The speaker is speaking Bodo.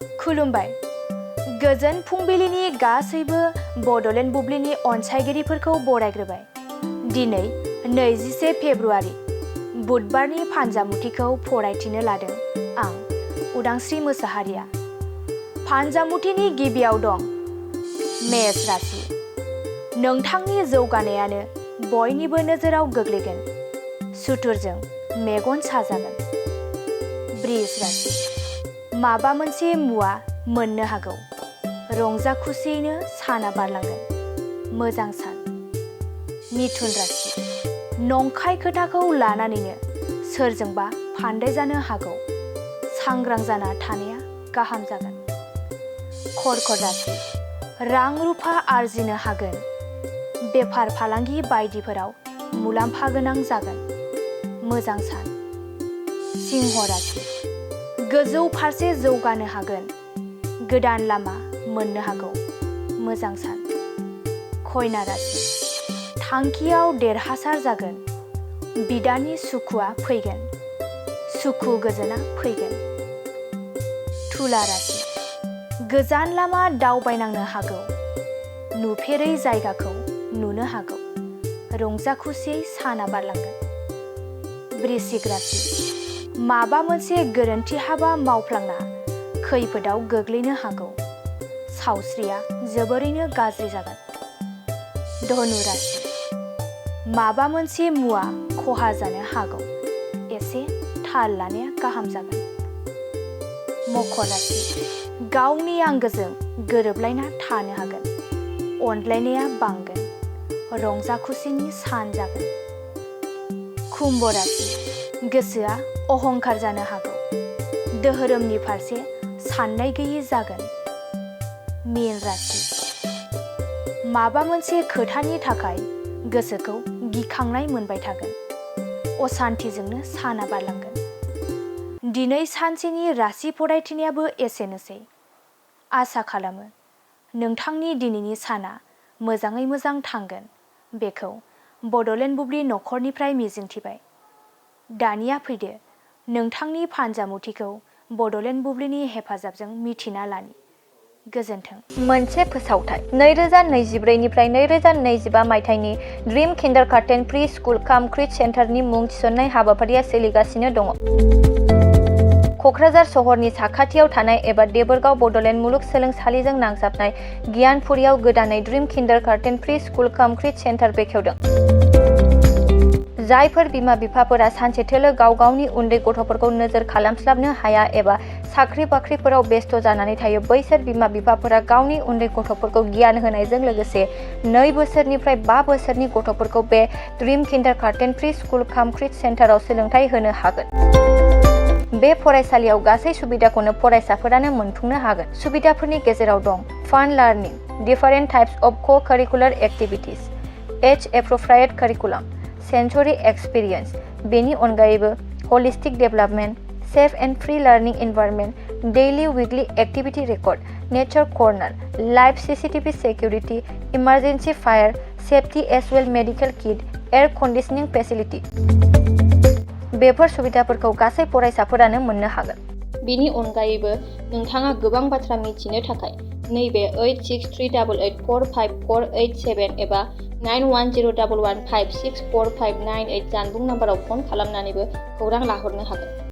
खुलुमबाय। गोजोन फुंबिलिनि गासैबो बड'लेण्ड बुब्लिनि अनसायगिरिफोरखौ बरायग्रोबाय। दिनै 21 फेब्रुआरि बुधबारनि फानजामुथिखौ फरायथिनो लादों आं उदांस्रि मोसाहारिया। फानजामुथिनि गिबियाव दं मेष राशि। नोंथांनि जौगानायानो बयनिबो नोजोराव गोग्लैगोन। सुथुरजों मेगन साजागोन। बृष राशि। माबा मोनसे मुवा मोननो हागौ। रंजा खुसियैनो साना बारलांगोन। मोजां सान। मिथुन राशि। नंखाय खोथाखौ लानानैनो सोरजोंबा फान्दाय जानो हागौ। सांग्रां जाना थानाया गाहाम जागोन। कर्कट राशि। रां रुफा आरजिनो हागोन। बेफार फालांगि बायदिफोराव मुलाम्फा गोनां जागोन। मोजां सान। सिंह राशि। गोजौ फारसे जौगानो हागोन। गोदान लामा मोननो हागौ। मोजां सान। कन्या राशि। थांखियाव देरहासार जागोन। बिदानि सुखुआ फैगोन। सुखु गोजोना फैगोन। तुला राशि। गोजान लामा दावबायनांनो हागौ। नुफेरै जायगाखौ नुनो हागौ। रंजा खुसियै साना बारलांगोन। वृश्चिक राशि। माबा मोनसे गोरोन्थि हाबा मावफ्लांना खैफोदाव गोग्लैनो हागौ। सावस्रिया जोबोरैनो गाज्रि जागोन। धनु राशि। माबा मोनसे मुवा खहा जानो हागौ। एसे थाल लानाया गाहाम जागोन। मकर राशि। गावनि आंगोजों गोरोबलायना थानो हागोन। अनज्लायनाया बांगोन। रंजा खुसिनि सान जागोन। कुम्भ राशि। गोसोआ अहंकार जानो हागौ। धोरोमनि फारसे साननाय गैयि जागोन। मीन राशि। माबा मोनसे खोथानि थाखाय गोसोखौ गिखांनाय मोनबाय थागोन। असान्थिजोंनो साना बारलांगोन। दिनै सानसेनि राशि फरायथिनायाबो एसेनोसै। आसा खालामो नोंथांनि दिनैनि साना मोजाङै मोजां थांगोन बेखौ बड'लेण्ड बुब्लि नखरनिफ्राय मिजिंथिबाय। दानिया फैदो नोंथांनि फानजामुथिखौ बड'लेण्ड बुब्लिनि हेफाजाबजों मिथिना लानि। गोजोन्थों। मोनसे फोसावथाय 2024 निफ्राय 2025 मायथाइनि ड्रिम किन्डारगार्टेन प्रि स्कुल काम क्रिच सेन्टारनि मुं थिसननाय हाबाफारिया सोलिगासिनो दङ। क'क्राझार सहरनि साखाथियाव थानाय एबा देबोरगाव बड'लेण्ड मुलुगसोलोंसालिजों नांजाबनाय गियानपुरियाव गोदानै ड्रिम किन्डारगार्टेन प्रि स्कुल काम क्रिच सेन्टार बेखेवदों। जायफोर बिमा बिफाफोरा सानसेथोलो गाव गावनि उन्दै गथ'फोरखौ नोजोर खालामस्लाबनो हाया एबा साख्रि बाख्रिफोराव बेस्थ' जानानै थायो बैसोर बिमा बिफाफोरा गावनि उन्दै गथ'फोरखौ गियान होनायजों लोगोसे 2 बोसोरनिफ्राय 5 बोसोरनि गथ'फोरखौ बे ड्रिम किन्डारगार्टेन प्रि स्कुल काम क्रिच सेन्टाराव सोलोंथाइ होनो हागोन। बे फरायसालियाव गासै सुबिदाखौनो फरायसाफोरानो मोनफुंनो हागोन। सुबिदाफोरनि गेजेराव दं fun learning, different types of co-curricular activities, age appropriate curriculum, sensory experience. बेनि अनगायैबो holistic development, safe and free learning environment, daily weekly activity record, nature corner, live CCTV security, emergency fire safety as well medical kit, air conditioning facility. बेफोर सुबिदाफोरखौ गासै फरायसाफोरानो मोननो हागोन। बेनि अनगायैबो नोंथाङा गोबां बाथ्रा मिथिनो थाखाय नैबे 8638454887 एबा 9101156459 जानबुं नाम्बाराव फन खालामनानैबो खौरां लाहरनो हागोन।